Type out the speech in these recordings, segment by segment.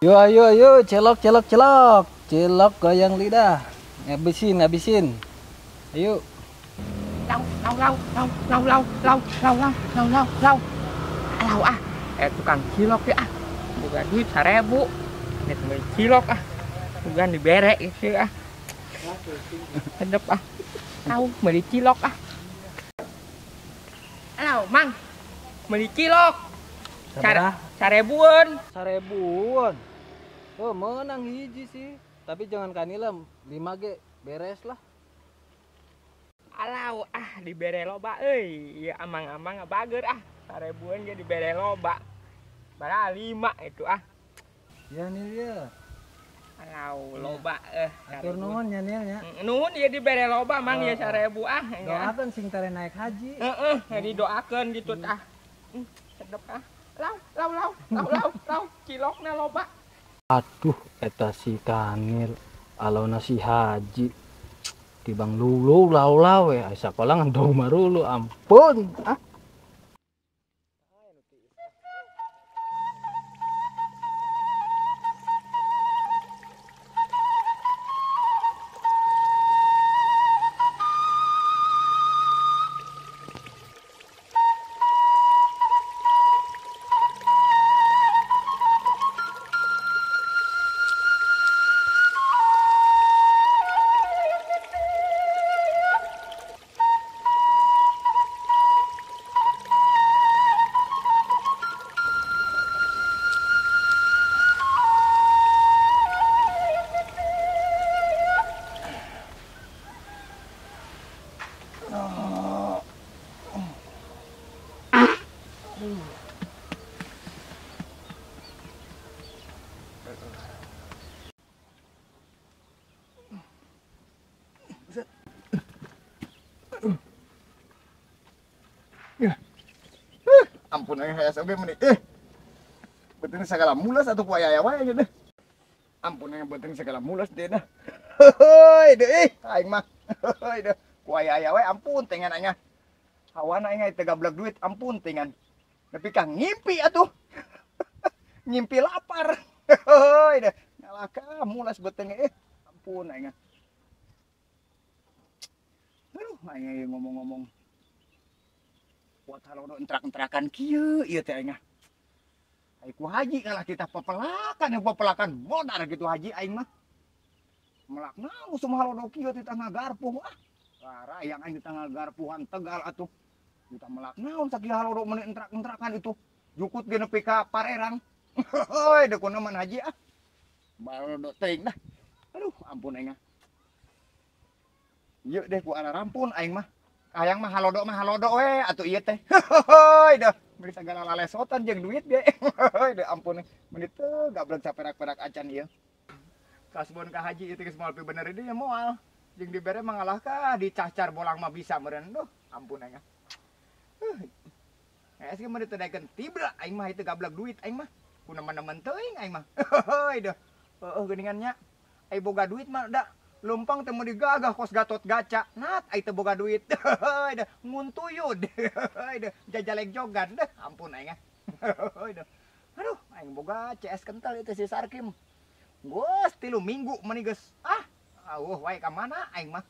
Yo ayo ayo, celok celok celok. Cilok goyang lidah. Ngabisin ngabisin. Ayo. Lau lau lau lau lau lau lau lau lau lau lau lau. Lau ah, tukang cilok ya ah. Bukan duit 1000. Nek beli cilok ah. Bukan dibere gitu ah. Sedep ah. Tahu beli cilok ah. Halo, Mang. Beli cilok. Sarebuan. Sarebuan. Oh, menang hiji sih. Tapi jangan kanilem, 5 ge beres lah. Alau ah dibere loba euy. Ieu amang-amang bager ah. Sarebuan ge dibere loba. Bara 5 itu ah. Ya nih ya. Alau loba Atur nuhun nya Nil nya. Nuhun ieu dibere loba Mang ieu 1000 ah. Doakeun sing tare naik haji. Heeh, didoakeun gitu ah. Sedep ah. Lau lau lau lau lau lau cilokna loba. Aduh, eta si Kanil alauna si haji. Tibang lulu lau lau we sakola ngan marulu ampun ah. Ampun aing hayas oge meni beuteung sagala mulas atuh ku aya-aya wae gitu. Ampun aing beuteung sagala mulas deui dah. Heuy deui aing mah. Heuy deh ku aya-aya wae ampun tengan aing. Hawana aing teu gablek duit ampun tengan. Nepi ka ngimpi atuh. Ngimpi lapar. Heuy deh ngalaka mulas beuteung ampun aing. Aduh aing ngomong-ngomong buat halodo entrak-entrakan kieu ieu teh aing. Ai ku haji kalah kita pepelakan yang pepelakan modar gitu haji aing mah. Melak naon semua halodo kieu teh ngagarpuh ah. Rarayang aing teh ngagarpuhan Tegal atuh. Kita melak naon sakieu halodo meuni entrak-entrakan itu. Jukut ge nepi ka Parerang. Heuy deuk kunaon haji ah. Balodo teuing dah. Aduh ampun aing ah. Ieu deh ku ararampun aing mah. Hayang mah halodo we atuh ieu teh. Heuy dah, meuli sagala lalesotan jeung duit ge. Heuy deh ampun meuni teu gablek saperak-perak acan ieu. Kasbon ka haji ieu teh geus moal bener deui moal. Jeung dibere mangalahkah dicacar bolang mah bisa meureun duh ampun aing. Heuh. Geus meuni teu daekeun tibra aing mah itu gablek duit aing mah. Ku nemen-nemen teuing aing mah. Heuy dah. Heueuh geuningan nya. Ai boga duit mah da lumpang teu meuni gagah kos Gatot Gaca. Nat ai teu boga duit. Heuy deh nguntuyud. Heuy deh jajalek jogan deh ampun aing. Heuy deh. Aduh aing boga CS kental itu si Sarkim. Geus 3 minggu meuni geus. Ah, auh wae ka mana aing mah.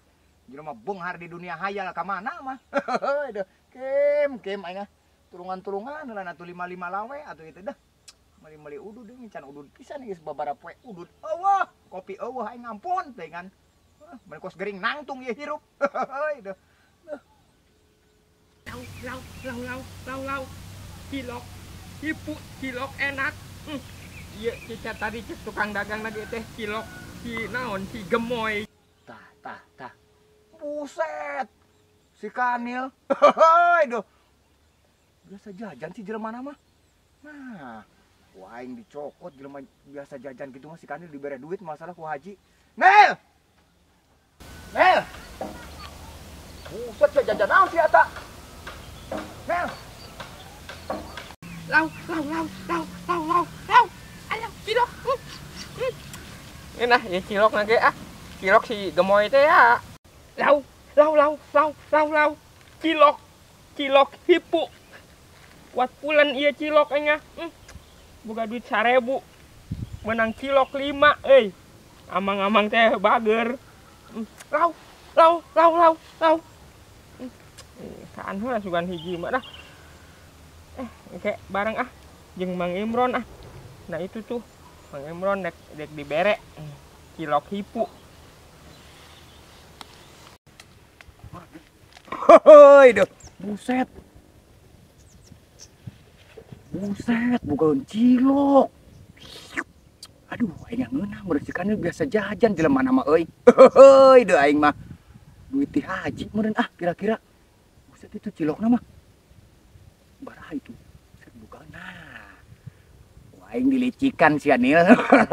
Jelema beunghar di dunia hayal ka mana mah. Heuy deh. Kim kim aing ah. Tulungan-tulungan heula atuh 55 lawe atuh itu dah. Meuli-meuli udud deui can udud pisan geus babara poe udud. Eueuh, kopi eueuh aing ampun teuingan. Meuni kos gering nangtung ieu hirup. Heuy deh. Lau lau lau lau lau lau. Cilok. Ibu cilok enak. Ieu cica tadi cek tukang dagang lagi teh cilok si naon si gemoy. Tah tah tah. Buset. Si Kanil. Heuy duh. Biasa jajan si jelema mah. Nah, ku aing dicokot jelema biasa jajan gitu mah si Kanil dibere duit masalah ku haji. Nel. Nel. Buset jajan naon si eta? Nel. Lau lau lau lau lau lau lau. Ayo cilok. Nah, ya cilok lagi ah. Cilok si gemoy teh ya. Lau lau lau lau lau lau. Cilok. Cilok hipu. Kuat pulen ieu cilok aing ah. Boga duit 1000. Menang cilok 5 euy. Amang-amang teh bager. Lau lau lau lau lau. Kaan heula sugan hiji mah dah. Engke bareng ah jeung Mang Imron ah. Nah itu tuh Mang Imron dek dibere cilok hipu. Hoi duh, buset. Buset, bukan cilok. Aduh, aing ngeunah meureusikannya biasa jajan jelema mana mah euy. Heuy deuh aing mah. Duit ti haji meureun ah kira-kira. Buset itu cilokna mah. Baraha itu. Buset bukan nah. Wah, aing dilicikan sia Nil.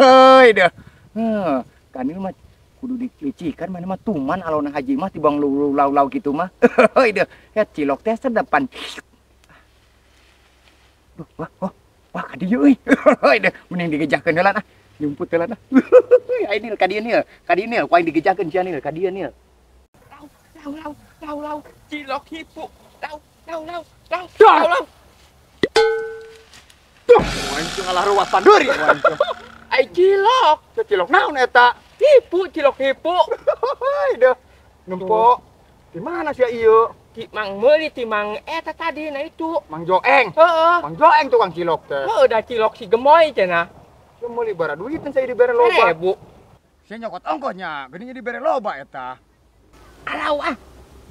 Heuy deuh. Heuh, Kanil mah kudu dilicikan mana mah tuman alona haji mah tibang lau-lau kitu mah. Heuy deuh. Ya cilok teh sedepan. Duh, wah, oh, wah, ka dieu euy. Heuy deuh, mending digejahkeun heula ah. Nyumput heula ah. Ai Nil, ka dieu Nil. Ka dieu Nil, ku aing digejahkeun sia Nil, ka dieu Nil. Lau lau lau lau lau cilok hipu. Lau lau lau lau lau lau. Duh, aing teu ngalah ruas pandeuri aing teh. Ai cilok, cilok naon eta? Hipu, cilok hipu. Heuy deuh. Nempo. Di mana sia ieu? Ti Mang meuli ti Mang eta tadi nah itu. Mang Joeng. Heeh. Mang Joeng tukang cilok teh. Heuh, da cilok si gemoy cenah. Sia meuli bara duit saya dibere loba. 1000. Sia nyokot ongkohnya, geuning dibere loba eta. Alau ah.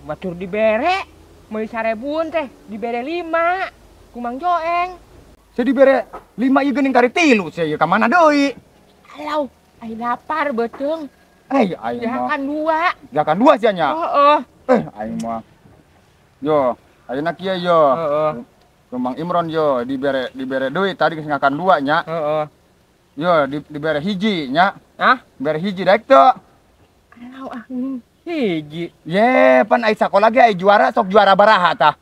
Batur dibere meuli 1000-an teh, dibere 5 ku Mang Joeng. Sia dibere 5 ieu geuning kari 3 sia ieu ka mana deui? Alau, ai lapar beuteung. Eh, aing mah. Jakan 2. Jakan 2 sia nya. Heeh. Aing mah. Yo, ayeuna kieu yo. Heeh. Ke Mang Imron yo dibere duit tadi geus ngakan 2 nya. Heeh. Yo dibere hiji nya. Hah? Dibere hiji daek teu? Alau ah hiji. Ye, pan ai sakola ge ai juara sok juara baraha tah.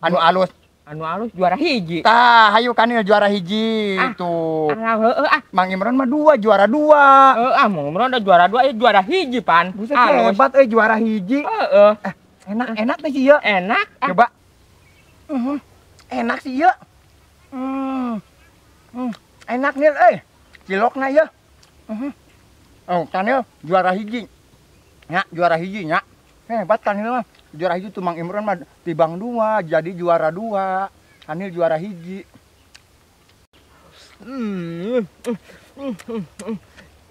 Anu alus. Anu alus juara hiji. Tah, hayu Kanil juara hiji ah, tuh. Alau heueuh ah. Mang Imron mah 2 juara 2. Heeh ah, Mang Imron da juara 2 ieu juara hiji pan. Buset hebat euy juara hiji. Heeh. Enak, enak teh sih ya. Enak. Ah. Coba. Enak sih ya. Enak Nil euy. Cilokna ya. Oh, Kanil juara hiji. Nya, juara hiji nya. Hebat Kanil mah. Juara hiji tuh Mang Imron mah tibang 2 jadi juara 2. Kanil juara hiji.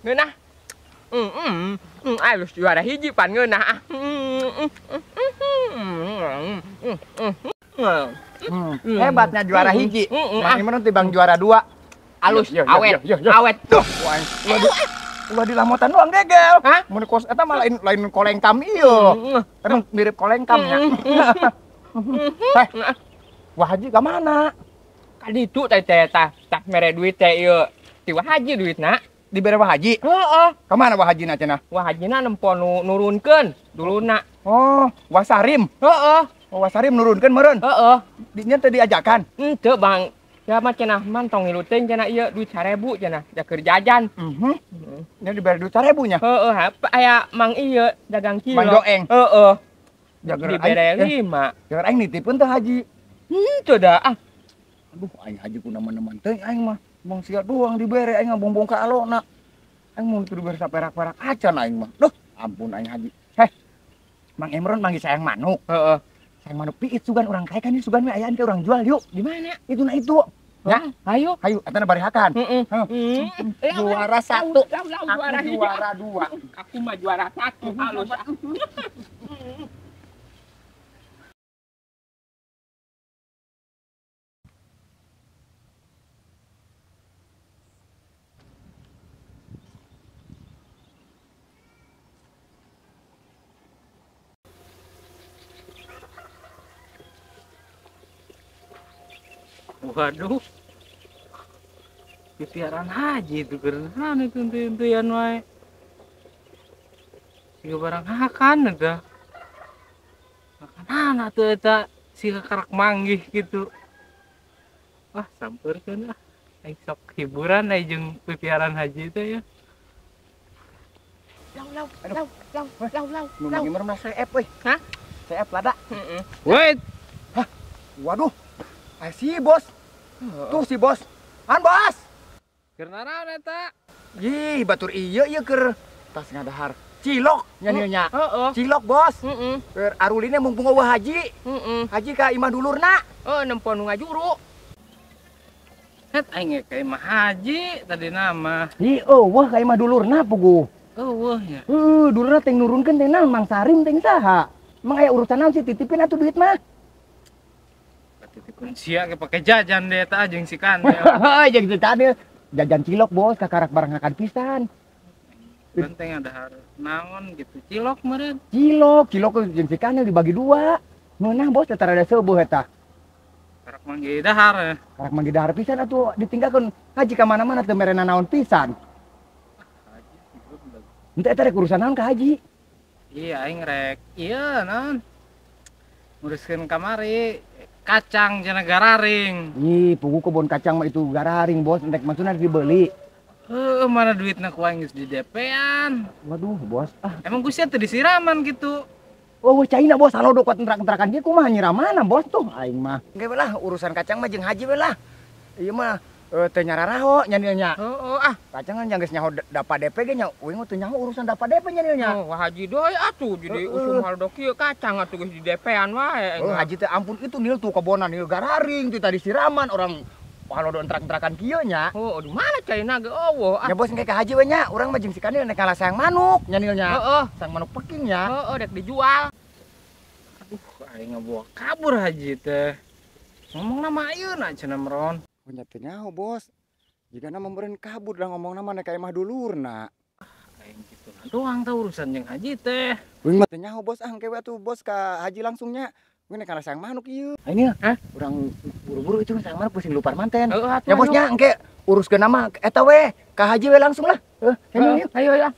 Ngeunah. Alus juara hiji pan ngeunah ah. Hebatnya juara hiji. Mang Imron tibang juara 2. Alus, awet, awet. Tuh, ulah dilamotan doang gegel. Hah? Mun kos eta mah lain kolengkam ieu. Emang mirip kolengkam nya. Heh. Wah haji ka mana? Ka ditu teh teh tah mere duit teh ieu. Ti wah haji duitna. Dibere wah haji? Heeh. Ka mana wah hajina cenah? Wah hajina nempo nu nurunkeun duluna. Oh, Wasarim. Heeh. Oh, Wasarim nurunkeun meureun. Heeh. Dinya teh diajakan? Henteu, Bang. Ya mah cenah man tong ngilu teuing cenah ieu duit 1000 cenah ja keur jajan. Nya dibere duit 1000 nya? Heeh, aya Mang ieu dagang cilok. Mang Joeng. Heeh. Ja keur dibere 5. Keur aing nitipkeun teh haji. Henteu da ah. Aduh, aing haji ku neman-neman teuing aing mah. Bang sia doang dibere aing ngabombong ka alona. Aing mun teu dibere saperak-perak acan aing mah. Duh, ampun aing haji. Heh. Mang Imron manggih sayang manuk. Heeh. Sayang manuk piit sugan urang kae kan sugan we ayaan ke urang jual yuk. Di mana? Itu na itu. Ya, ayo. Hayu, eta bari hakan. Juara 1, juara 2. Juara 2. Aku mah juara 1 halus. Waduh, pipiaran haji itu kerenan itu untuyan wae. Siga barang hakan eta. Makanan atuh eta siga karak manggih gitu. Wah, sampeurkeun ah. Aing sok hiburan aing jeung pipiaran haji teh ya. Lau lau lau lau lau lau. Nu Mang Imron mah seep euy. Hah? Seep lada. Heeh. Wait. Hah? Waduh. Si bos. Tuh si bos. An bos. Keur naraon eta? Ih, batur ieu ieu keur tas ngadahar cilok nya Nil nya. Heeh. Cilok, Bos. Heeh. Keur arulinna mumpung eueuh haji. Heeh. Haji ka imah dulurna. Heeh, nempo nu ngajuru. Het aing ge ka imah haji tadi nama. Ih, eueuh ka imah dulurna puguh. Eueuh nya. Heuh, dulurna teh nurunkeun teh naon Mang Sarim teh saha? Emang aya urusan naon sih titipin atuh duit mah. Titipin sia ge pake jajan deh eta jeung si Kanil. Jeung si Kanil. Jajan cilok, Bos, kakarak barang ngakan pisan. Benteng ada naon gitu cilok meureun. Cilok, cilok jeung si Kanil dibagi dua. Meunah, Bos, teh rada seueuh eta. Karak manggih dahar ya. Karak manggih dahar pisan atuh ditinggalkeun haji ka mana-mana teu merena naon pisan. Henteu eta rek urusan naon ka haji? Iya aing rek ieu naon. Nguruskeun kamari kacang cenah gararing. Ih, pugu kebon kacang mah itu gararing, Bos, rek maksudna dibeli. Heuh, mana duitna ku aing geus di DP-an. Waduh, Bos. Ah, emang ku sia teu disiraman gitu. Oh, caina Bos, halodo kuat entrak-entrakan kieu kumaha nyiramana, Bos tuh aing mah. Engke we lah urusan kacang mah jeung haji we lah. Ieu mah teu nyararaho nya Nil nya. Heeh ah. Kacang kan geus nyaho dapa DP ge nya, uing mah teu nyaho urusan dapa DP nya Nil nya. Oh, haji deui atuh jadi usum halodo kieu kacang atuh geus di DP-an wae. Oh, haji teh ampun itu Nil tuh kebonan Nil gararing teh tadi siraman orang halodo entrak-entrakan kieu nya. Oh, di mana caina ge eueuh ah. Ya Bos engke ka haji we nya, urang mah jeung si Kanil nek kalah sayang manuk nya Nil nya. Heeh, sayang manuk peking nya. Heeh, dek dijual. Aduh, aing ngabawa kabur haji teh. Ngomong nama ayeuna cenah meron. Oh nya teu nyaho, Bos. Jigana meureun kabur da ngomong nama nek ka imah dulurna. Aing kitu doang tah urusan jeung haji teh. Uing mah teu nyaho, Bos. Ah engke we atuh Bos ka haji langsung nya. Uing nek kalah sayang manuk ieu. Ini hah? Urang buru-buru itu sayang manuk pusing lupar manten. Heeh, ya Bos nya engke uruskeun nama eta we ka haji we langsung lah. Heuh, ayo ayo ayo.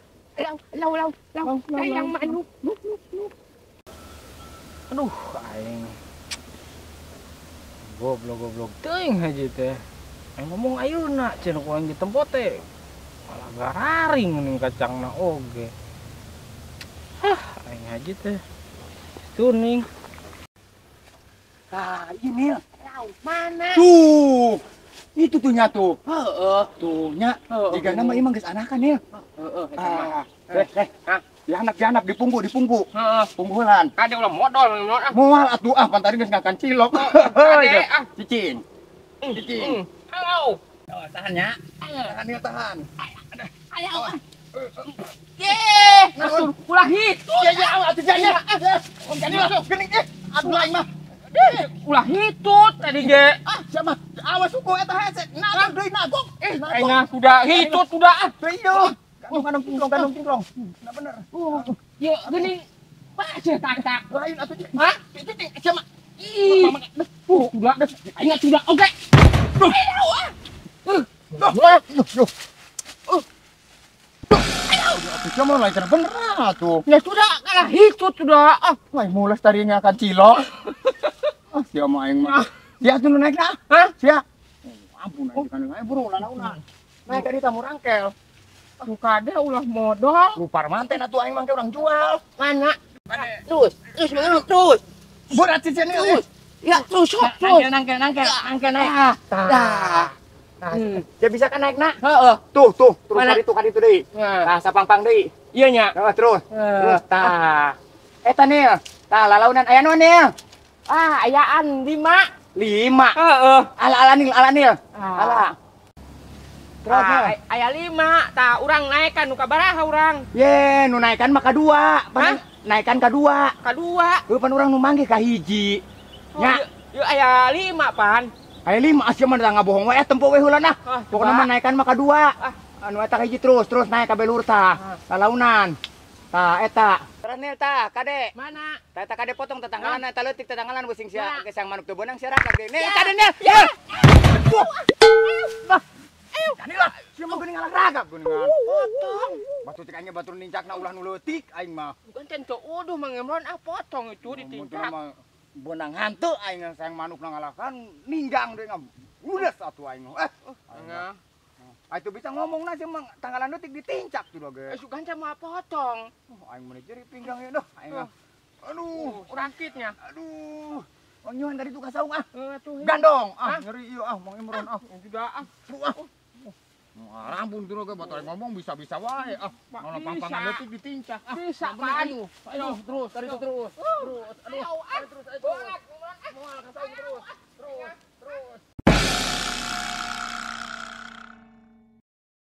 Lau lau lau sayang manuk. Aduh, aing goblok-goblok teuing haji teh. Aing ngomong ayeuna cenah ku aing ditempo teh. Malah gararing ning kacangna oge. Hah, aing haji teh. Tuning. Ah, ini lau mana? Tuh. Itu tuh nya tuh. Heeh, tuh nya. Jigana mah imah geus anakan ya. Heeh, ah. Eh, eh. Dianak-dianak dipunggu, dipunggu. Heeh, punggulan. Kade ulah modal ah. Moal atuh ah, pan tadi geus ngakan cilok. Kade ah, cicing. Cicing. Halo. Oh, tahan nya. Tahan ya, tahan. Ayo. Ye, naon ulah hitut. Ya ya, atuh nya. Om Kanil geuning eh. Aduh aing mah. Ulah hitut tadi ge. Ah, siapa? Awas suku eta hese. Nagok deui nagok. Eh, aing mah sudah hitut sudah ah. Deui. Kandung cingklong, kandung cingklong. Nah bener. Ya geuning. Pak tak. Lain atuh. Hah? Cicing siapa? Ih. Sudah. Aing sudah. Oke. Duh. Atuh mah lain bener atuh. Ya sudah, kalah hitut sudah. Ah, wah mulas tadi ngakan cilok. Ah, sia mah aing mah. Sia atuh nu naik nah. Hah? Sia. Ampun aing kan aing buru lalaunan. Naik tadi tamu rangkel. Kade ulah modal. Lupar manten atuh aing mah ke urang jual. Mana? Terus, terus mana terus. Berat sih ini. Terus. Ya, terus sok, terus. Nangkel, nangkel, nangkel naik. Tah. Nah, dia bisa kan naik nak? Heeh. Tuh, tuh, terus kan itu deui. Tah, sapangpang deui. Iya nya. Heeh, terus. Terus tah. Eta Nil. Tah lalaunan aya naon Nil? Ah, ayaan 5. 5. Heeh. Ala ala Nil, ala Nil. Ala. Terus aya 5, tah urang naekan nu kabaraha urang? Ye, nu naekan mah kadua. Pan naekan kadua. Kadua. Heuh pan urang nu manggih ka hiji. Nya, yeuh aya 5 pan. Aya 5 sia mah da ngabohong we tempo we heula nah. Pokona mah naekan mah kadua. Anu eta hiji terus, terus naik ka belur tah. Lalaunan. Tah eta. Terus Nil tah, kade. Mana? Tah eta kade potong tetanggalan eta leutik tetanggalan geus sia geus sang manuk teu beunang sia rakak deui. Nil kade Nil. Ya. Bah. Kanil lah, sia mah geuning ngalaragap geuningan. Potong. Batu cek aing batur nincakna ulah nu leutik aing mah. Bukan teh teu uduh Mang Emron ah potong itu ditincak. Benang hantu aing sayang manukna ngalahkan ninggang deui ngabludes atuh aing. Eh, Nah. Atuh bisa ngomongna sih mah tanggalan leutik ditincak tuh ge. Eh sugan teh moal potong. Oh, aing mah jerih pinggang ieu dah aing mah. Aduh, rakitnya. Aduh. Mang Nyuhan tadi tuh ka saung ah. Atuh. Gandong ah, nyeri ieu ah Mang Imron ah. Sudah ah. Ah. Ampun tuh ge batur ngomong bisa-bisa wae ah. Nono pangpangan leutik ditincak. Bisa, Pak. Aduh, terus, terus terus.